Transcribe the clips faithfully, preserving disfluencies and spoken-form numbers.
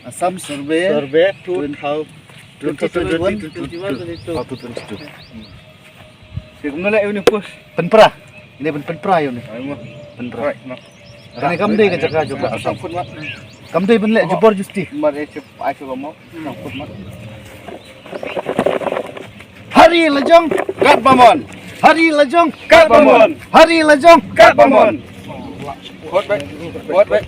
Assam Survey. Survey two thousand twenty-one, twenty-one, twenty-two. Te kumno leh ïa une post? Pynpra. Ine ban pynpra ïa une. Pynpra. Kane kam dei ka jaka jubor Assam. Kam dei ban leh jubor justi. Hari lajong. Kat bamon. Hari lajong. Kat bamon. Hari lajong. Kat bamon. Hot back. Hot back.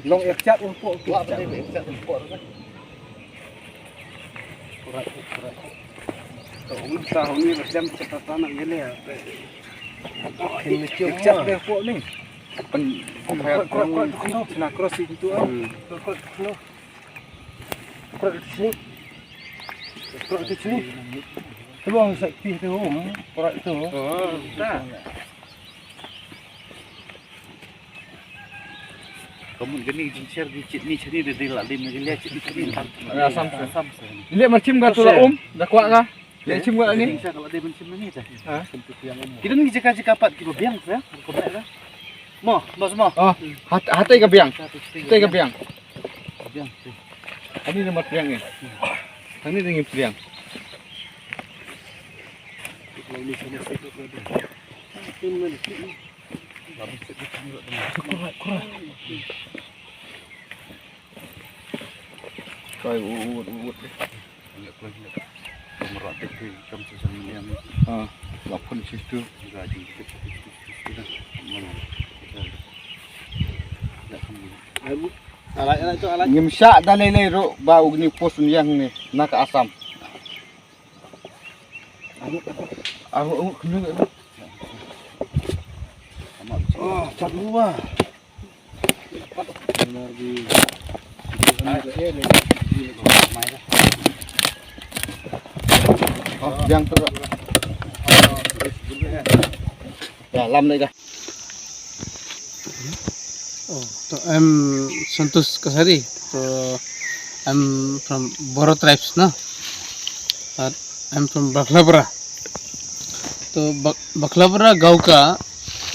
Long ekchat un po. Kurai, kurai. To un ta huni ba jam chata tana ngele. Kin ni chim. Ekchat be po ni. Pen. Kurai, kurai, kurai, kurai. Na cross itu ah. Kurai, kurai, kurai. Kurai itu sini. Kurai itu sini. Tolong sa pi tu. Kurai itu. Oh, ta. Kamu gani jingshare di chit ni chini de di la di Meghalaya chit ni chini. Assam. Assam. Ile marchim ga tu la um, da kwah ga. Ile chim ga ni. Sa la di marchim ni ta. Ha? Kita ni jaka jaka pat ki biang ya. Ko ba. Mo, mo, mo. Oh, hat hatai ka biang. Hatai ka biang. Biang. Ani ni mat biang ni. Ani ni biang. Ngim shah da lei lei ruh ba u ni post un ïang ni na ka Assam. Aru, aru, kena, aru. Oh, cak dua. Oh, yang ter. Ya, lam deh dah. Oh, to I'm Santosh Kasari. To I'm from Boro tribes, na? But I'm from Bakhlapara. तो बक-, बखलापरा गांव का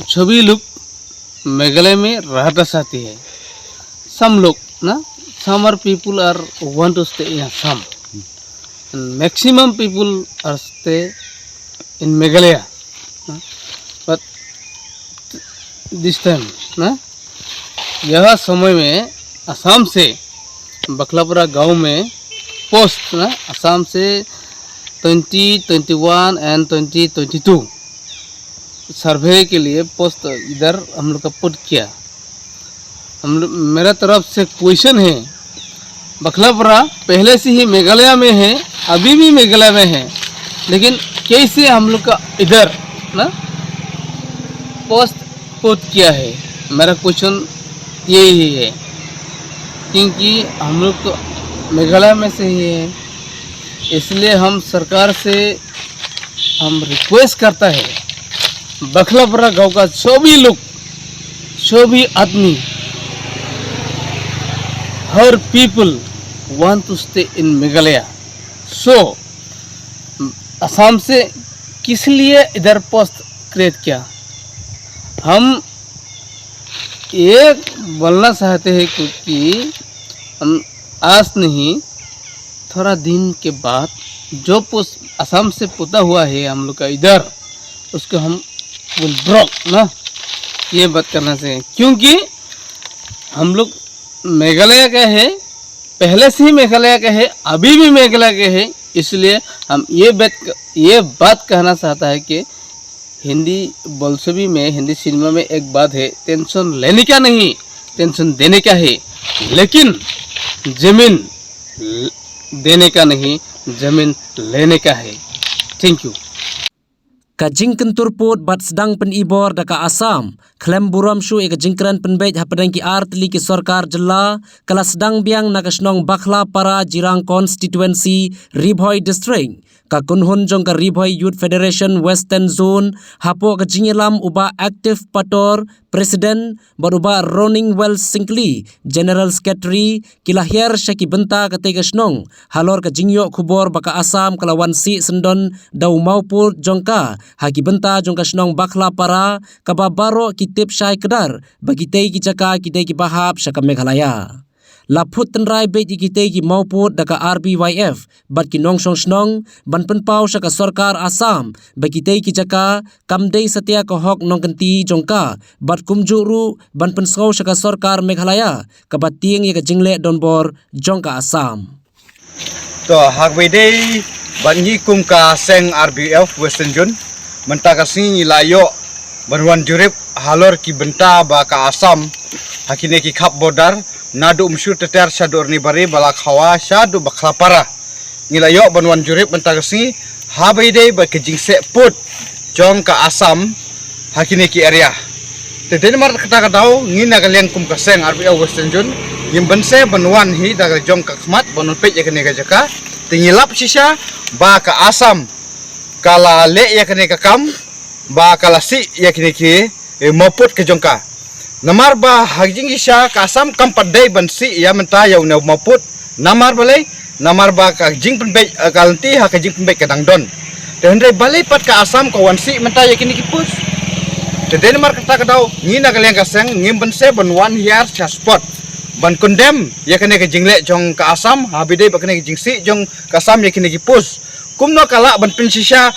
सभी लोग मेघालय में रहना चाहते हैं। Some लोग ना, some are people are want to stay in Assam. And maximum people are stay in Meghalaya. ना? But this time ना, यह समय में असम से बखलापरा गांव में पोस्ट ना, असम से twenty twenty one and twenty twenty two survey के लिए पोस्ट इधर हम लोग का पुट किया। हम लोग, मेरा तरफ से क्वेश्चन है, बखलापरा पहले से ही मेघालय में है, अभी भी मेघालय में है, लेकिन कैसे हम लोग का इधर ना पोस्ट पुट किया है? मेरा क्वेश्चन यही है, क्योंकि हम लोग तो मेघालय में से ही है, इसलिए हम सरकार से हम रिक्वेस्ट करता है, बखलापरा गांव का सभी लोग, सभी आदमी, हर people want to stay in Meghalaya. So Assam से किस लिए इधर पोस्ट क्रिएट किया? हम ये बोलना चाहते हैं कि हम आज नहीं, थोड़ा दिन के बाद जो पोस्ट असम से पुटा हुआ है हम लोग का इधर, उसको हम विल ब्रेक ना, ये बात करना चाहिए, क्योंकि हम लोग मेघालय का है, पहले से ही मेघालय का है, अभी भी मेघालय का है, इसलिए हम ये बात, ये बात कहना चाहता है कि हिंदी बोलछबी में, हिंदी सिनेमा में एक बात है, टेंशन लेने का नहीं, टेंशन देने का है, लेकिन जमीन ल-, देने का नहीं, जमीन लेने का है। Thank you. Ka jingkyntur pud bad sdang pynibor da ka Assam khlem burom shuh ïa ka jingkren pynbeit hapdeng ki artylli ki sorkar jylla ka la sdang biang na ka shnong Bakhlapara, Jirang Constituency, Ri Bhoi District. Ka kynhun jong ka Ri Bhoi Youth Federation Western Zone hapoh ka jingïalam u Bah Active Pator President, bad u Bah Roningwell Syngkli, General Secretary, ki la hiar sha ki bynta katei ka shnong halor ka jingïoh khubor ba ka Assam ka la wan sih syndon da u mawpud jong ka ha ki bynta jong ka shnong Bakhlapara, kaba baroh ki tip shai kdar ba kitei ki jaka ki dei kiba hap sha ka Meghalaya. La phut tynrai beit ïa kitei ki mawpud da ka R B Y F bad ki nongshong shnong ban pynpaw sha ka sorkar Assam ba kitei ki jaka kam dei satia ka hok nongkynti jong ka, bad kumjuh ruh ban pynsngew sha ka sorkar Meghalaya kaba tieng ïa ka jingleh donbor jong ka Assam. To, ha kaba ïadei bad ngi kum ka seng R B F Western Zone, mynta ka sngi ngi la ïoh ban wan jurip halor ki bynta ba ka Assam ha kine ki khap border, naduh Umsur Teter sha Dorni Bari, Balakhawa sha duh Bakhlapara. Ngi la ïoh ban wan jurip mynta ka sngi ha ba ïadei bad ka jingseh pud jong ka Assam ha kine ki area. Te dei namar kata ka daw ngi na ka liang kum ka seng R B F Western Zone ngim banse ban wan hi da ka jong ka khmat ban wan peit ïa kane ka jaka. Te ngi lap shisha ba ka Assam ka la leh ïa kane ka kam ba ka la sih ïa kine ki, eh, mawpud ka jong ka. Namar ba ha jingshisha ka Assam kam pat dei ban sih ïa mynta ïa une u mawpud. Namar balei? Namar ba ka jingpynbeit, eh, ka lynti ha ka jingpynbeit ka dang don. Te hynrei balei pat ka Assam ka wan sih mynta ïa kine ki post? Te dei namar kata ka daw ngi na ka liang ka seng ngim banse ban wan hiar sha spot ban condemn ïa kane ka jingleh jong ka Assam ha ba ïadei bad kane ka jingsih jong ka Assam ïa kine ki post. Kumno ka lah ban pynshisha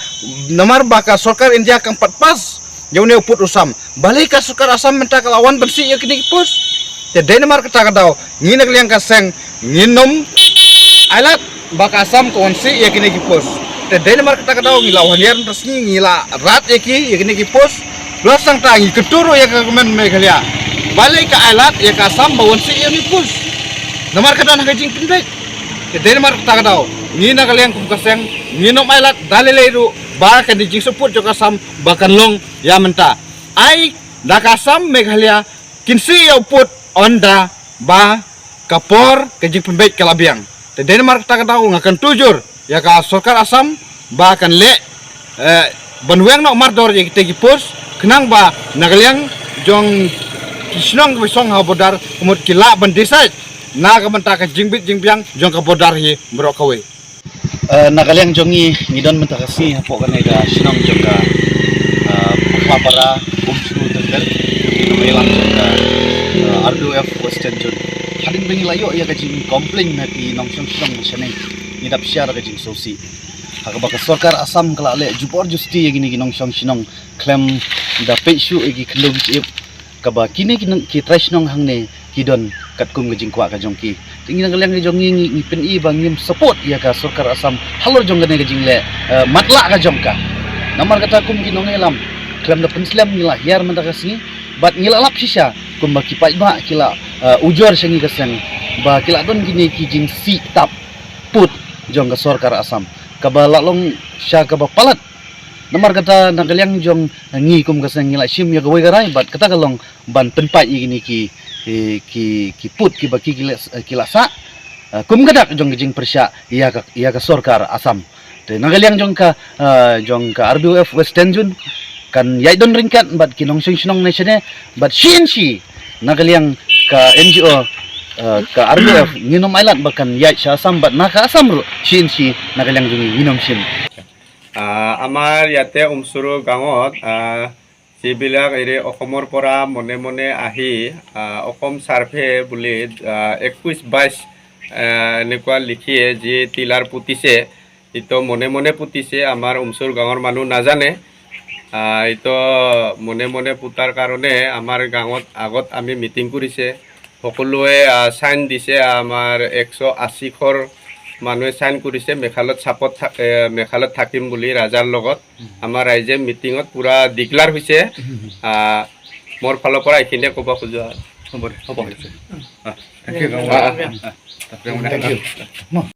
namar ba ka sorkar India kam pat pass ïa une u pud u Assam? Balei ka sorkar Assam mynta ka la wan ban sih ïa kine ki post? Te dei namar kata ka daw ngi na ka liang ka seng ngin ym ailad ba ka Assam ka wan sih ïa kine ki post. Te dei namar kata ka daw ngi la wan hiar mynta sngi ngi la rat ïa ki, ïa kine ki post. Plus tang ta ngi kyntu ruh ïa ka government Meghalaya. Balei ka ailad ïa ka Assam ba wan sih ïa une u post? Namar ka don ha ka jingpynbeit. Te dei namar kata ka daw ngi na ka liang kum ka seng ngin ym ailad da lei lei ruh ba kane ka jingseh pud jong ka Assam ba kan long ïa mynta. Ai da ka Assam Meghalaya kin sih ïa u pud ynda ba ka por ka jingpynbeit ka la biang. Te dei namar kata ka daw nga kyntu jur ïa ka sorkar Assam ba kan leh, eh, ban weng noh mardor ïa kitei ki post khnang ba na ka liang jong ki shnong kiba shong ha border ka mut ki lah ban decide na ka bynta ka jingbit jingbiang jong ka border hi baroh kawei. Eh, na ka liang jong ngi ngi don mynta ka sngi hapoh kane ka shnong jong ka, eh, Bakhlapara, Umsru Tengger, ki nongïalam jong ka, eh, R B F Western Zone. Hadien ba ngi la ïoh ïa ka jingcomplain na ki nongshong shnong shane, ngi dap share ka jingsngewsih ha kaba ka sorkar Assam ka la leh jubor justi ïa kine ki nongshong shnong khlem da peit shuh ïa ki khyndew ki shyiap kaba kine ki nong-, ki trai shnong hangne ki don katkum ka jingkwah ka jong ki. Te ngi na ka liang ka jong ngi ngi, ngi pyni ba ngim support ïa ka sorkar Assam halor jong kane ka jingleh, eh, matlah ka jong ka. Namar kata kum ki nongïalam khlem da pynslem ngi la hiar mynta ka sngi bad ngi la lap shisha kumba ki paidbah ki la, eh, ujor sha ngi ka seng ba ki la don kine ki jingsih tap pud jong ka sorkar Assam kaba la long sha kaba palat. Namar kata na ka liang jong ngi kum ka seng ngi la shim ïa kawei ka rai bad kata ka long ban pynpait ïa kine ki, ki, ki, ki pud kiba ki, ki la, ki la sah, eh, kum ka dak jong ka jingpyrshah ïa ka, ïa ka sorkar Assam. Te na ka liang jong ka, eh, jong ka R B F Western Zone kan ïaid don ryngkat bad ki nongshong shnong ne shane bad shi-in-shi na ka liang ka N G O, eh, ka R B F ngin ym ailad ba kan ïaid sha Assam bad na ka Assam ruh shi-in-shi na ka liang jong ngi ngin ym shim. আহ, আমাৰ ইয়াতে উমচুৰু গাঁৱত, আহ, যিবিলাক হেৰি অসমৰ পৰা মনে মনে আহি, আহ, অসম চাৰ্ভে বুলি, আহ, একৈশ বাইশ, আহ, এনেকুৱা লিখিয়ে যি টিলাৰ পুতিছে, এইটো মনে মনে পুতিছে, আমাৰ উমচুৰ গাঁৱৰ মানুহ নাজানে। আহ, এইটো মনে মনে পুতাৰ কাৰণে আমাৰ গাঁৱত আগত আমি মিটিং কৰিছে, সকলোৱে, আহ, চাইন দিছে, আমাৰ একশ আশী ঘৰ মানুহে চাইন কৰিছে মেঘালয়ত চাপত থা-, এ, মেঘালয়ত থাকিম বুলি ৰাজাৰ লগত। আমাৰ ৰাইজে মিটিঙত পুৰা ডিক্লেয়াৰ হৈছে। আহ, মোৰ ফালৰ পৰা এইখিনিয়ে ক'ব খোজো আৰু। হ'ব দে, হ'ব। Ah, thank you. Ah, ah, ah, ah. Thank you.